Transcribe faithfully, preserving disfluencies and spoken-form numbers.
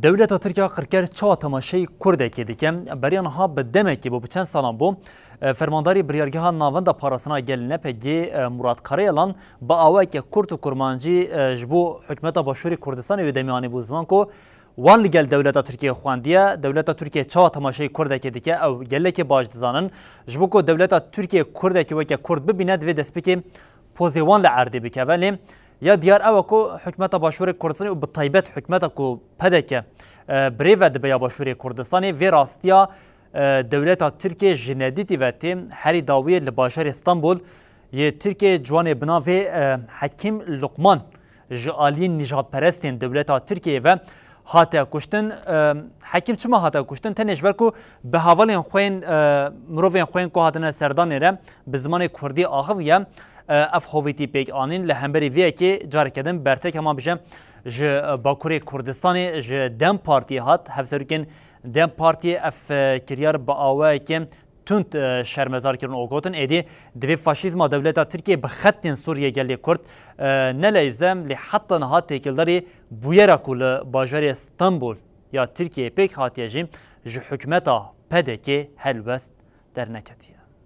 Dewleta Tirk ya qirker çawa temaşeyî Kurdekê dike? Beriya niha bi demekê bû, bi çend salan bû, e, fermandarî biryargeha Navenda Parastina Gel N P G, e, Murat Karayalan bi awayeke kurt û kurmancî, e, ji bo hikûmeta Başûrê Kurdistanê wê demê anî bû ziman ku wan li gel dewleta Tirkiyê xwendiye, dewleta Tirkiyê çawa temaşeyî Kurdekê dike, ew gelekî baş dizanin. Ji bo ku dewleta Tirkiyê Kurdekî weke Kurd bibîne, divê destpêkê pozê wan li erdê bikeve. Lê ya diyar ew e ku hikûmeta Başûrê Kurdistanê û bi taybet hikûmeta ku P D K, e, birêve dibe ya Başûrê Kurdistanê, vê rastiya, e, dewleta Tirkiyê ji nedîtî ve tê. Herî dawiyê li bajarê Stenbol yê Tirkiyê ciwanê bi navê, e, Hekîm Luqman ji aliyên nîjadperestên dewleta Tirkiyeyê ve hate kuştin. E, Hekîm çima hate kuştin? Tenê ji ber ku bi hevalên xwe yên, e, mirovên xwe yên ku hatine serdanê re bi zimanê kurdî axiviye, e, ev hovîtî pêk anîn. Li hemberî vê yekê careke din bertek hema bije ji, e, Bakurê Kurdistanê, ji DEM Partiyê hat. Hevserokên DEM Partiyê ev, e, kiryar bi awayekê tund, e, şermezar kirin û gotin, êdî divê faşîzma dewleta Tirkiyê bi xetên Sûriyê gelê Kurd, e, neleyze, lê heta niha têkildarî bûyera ku li bajarê Stenbol ya Tirkiyeyê pêk hatiye jî ji hikûmeta P D K helwest derneketiye.